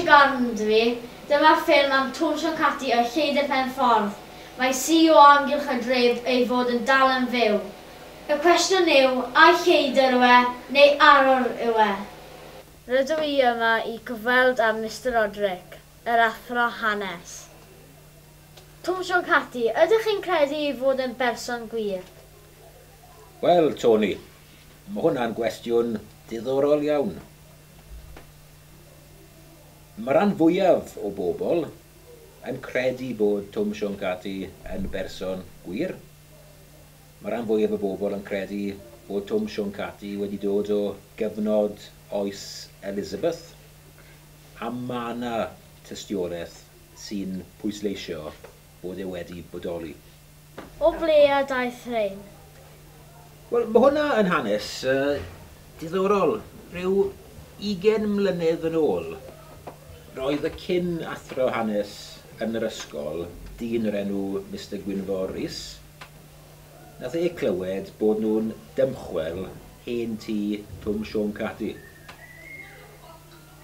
Tregaron ydw i. Dyma ffilm am Twm Siôn Cati y lleidr pen ffordd. Mae si o amgylch y dref ei fod yn dal yn fyw. Y cwestiwn yw, ai lleidr yw e, neu arwr yw e? Rydw i yma i gyfweld â Mister Roderick, yr athro hanes. Twm Siôn Cati, ydych chi'n credu ei fod yn berson gwir? Wel, Tony, mae hwnna'n gwestiwn diddorol iawn. Mae rhan fwyaf o bobl yn credu bod Twm Siôn Cati yn berson gwir. Mae rhan fwyaf o bobl yn credu bod Twm Siôn Cati wedi dod o gyfnod oes Elizabeth, a mae yna tystiolaeth sy'n pwysleisio bod e wedi bodoli. O ble y daeth rhein? Wel, mae hwnna yn hanes diddorol. Rhyw 20 mlynedd yn ôl, roedd y cyn athro hanes yn yr ysgol, dyn o'r enw Mister Gwynfor Rees, nath e clywed bod nhw'n dymchwel hen tŷ Twm Siôn Cati.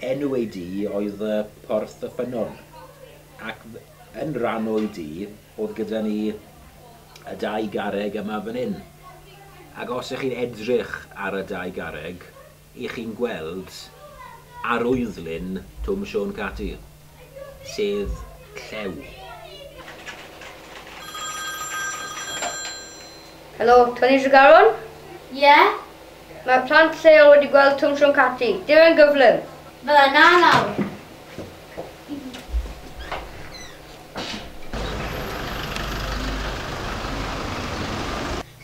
Enw ei dŷ oedd Porth y Ffynnon, ac yn rhan o'i dŷ oedd gyda ni y dau garreg yma fan hyn. Ac os ych chi'n edrych ar y dau garreg, ych chi'n gweld arwyddlun Twm Siôn Cati, sef llew. Helo, Tony Tregaron? Ie? Mae plant lleol wedi gweld Twm Siôn Cati. Dim yn gyflym. Fydda na nawr.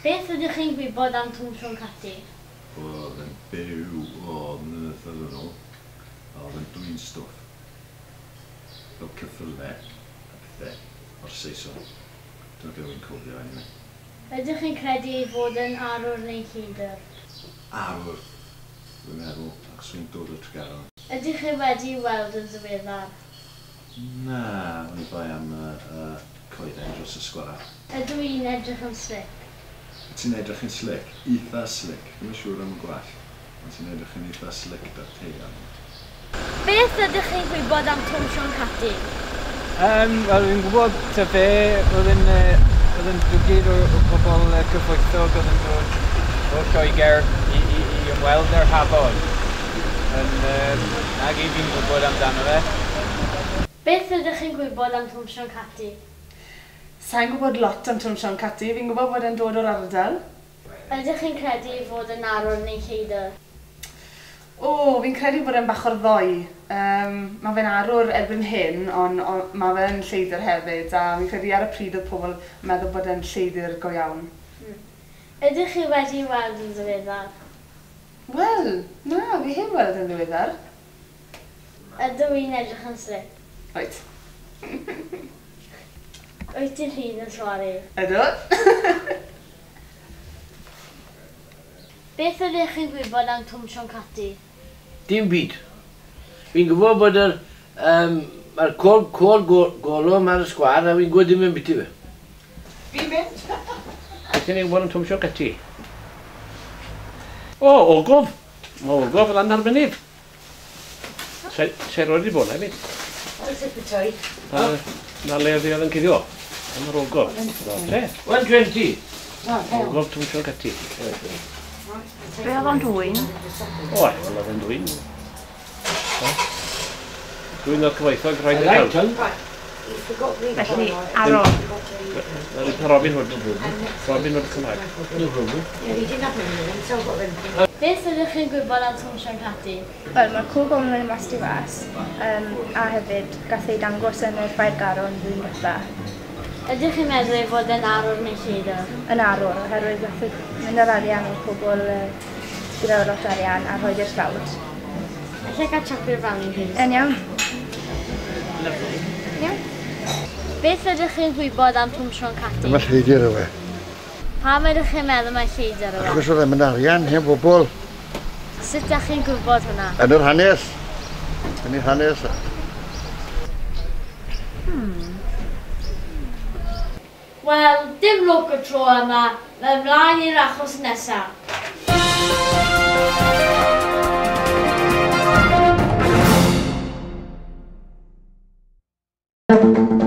Beth ydych chi'n gwybod am Twm Siôn Cati? Oedd yn byw o mlynyddoedd yn ôl, a oedd yn dwyn stwff, fel cyffyle a pethau o'r Saeson. Dyna be wy'n cofio anyway. Ydych chi'n credu ei fod yn arwr neu lleidr? Arwr, dwi'n meddwl, achos wy'n dod o Tregaron. Ydych chi wedi weld yn ddiweddar? Na, oni bai am y coeden dros y sgwâr. Ydw i'n edrych yn slick? Ti'n edrych yn slick, eitha slick. Ddim yn siŵr am y gwallt, ond ti'n edrych yn eitha slick 'da'r tei arno. Beth ydych chi'n gwybod am Twm Siôn Cati? Wel, fi'n gwybod ta fe oedd yn oedd yn dwgyd o pobl cyfoethog oedd yn dod o Lloegr i ymweld â'r hafod. Yn, 'na gyd fi'n gwybod amdano fe. Beth ydych chi'n gwybod am Twm Siôn Cati? Sa i'n gwybod lot am Twm Siôn Cati, fi'n gwybod bod e'n dod o'r ardal. Ydych chi'n credu ei fod yn arwr neu lleidr? O, fi'n credu bod e'n bach o'r ddou. Mae fe'n arwr erbyn hyn, ond mae fe'n lleidr hefyd, a fi'n credu ar y pryd oedd pobl yn meddwl bod e'n lleidr go iawn. Ydych chi wedi weld yn ddiweddar? Wel, na, fi heb weld yn ddiweddar. Ydw i'n edrych yn slick? Wyt. Wyt ti'n rhydd yn sori? Ydw. Beth ydych chi'n gwybod am Twm Siôn Cati? Dim byd. Fi'n gwybod bod yr mae'r col golwm ar y sgwâr a fi'n gwybod dim ambiti fe. Fi'n mynd. Beth ydyn ni'n gwybod am Twm Siôn Cati? O, ogof! Mae ogof lan ar mynydd. Se roed i bod hefyd. Na le oedd yn cuddio. Yn yr ogof. Lle? 120. Ogof Twm Siôn Cati. Be oedd o'n dwyn? O, wel oedd o'n dwyn. Dwyn o'r cyfoethog rhaid i'r cael. Felly, arwr. Robin Hood. Robin Hood Cymraeg. Beth ydych chi'n gwybod am Twm Siôn Cati? Wel, mae'r cwch o'n mynd mas tu fas, a hefyd gath ei dangos yn y Ffair Garon flwyddyn diwetha. Ydych chi'n meddwl ei fod yn arwr neu lleidr? Yn arwr, oherwydd gath ei mynd â'r arian o'r pobl gyda lot o arian a rhoi i'r tlawd. Alla i gael chocolate brownie, please? Yn iawn. Lovely. Iawn. Beth ydych chi'n gwybod am Twm Siôn Cati? Dyma lleidr yw e. Pam ydych chi'n meddwl mai lleidr yw e? Achos oedd e'n mynd arian hen bobl. Sut ydych chi'n gwybod hwnna? Yn yr hanes. Yn yr hanes. Wel, dim lwc y tro yma. Mae ymlaen i'r achos nesaf. Thank you.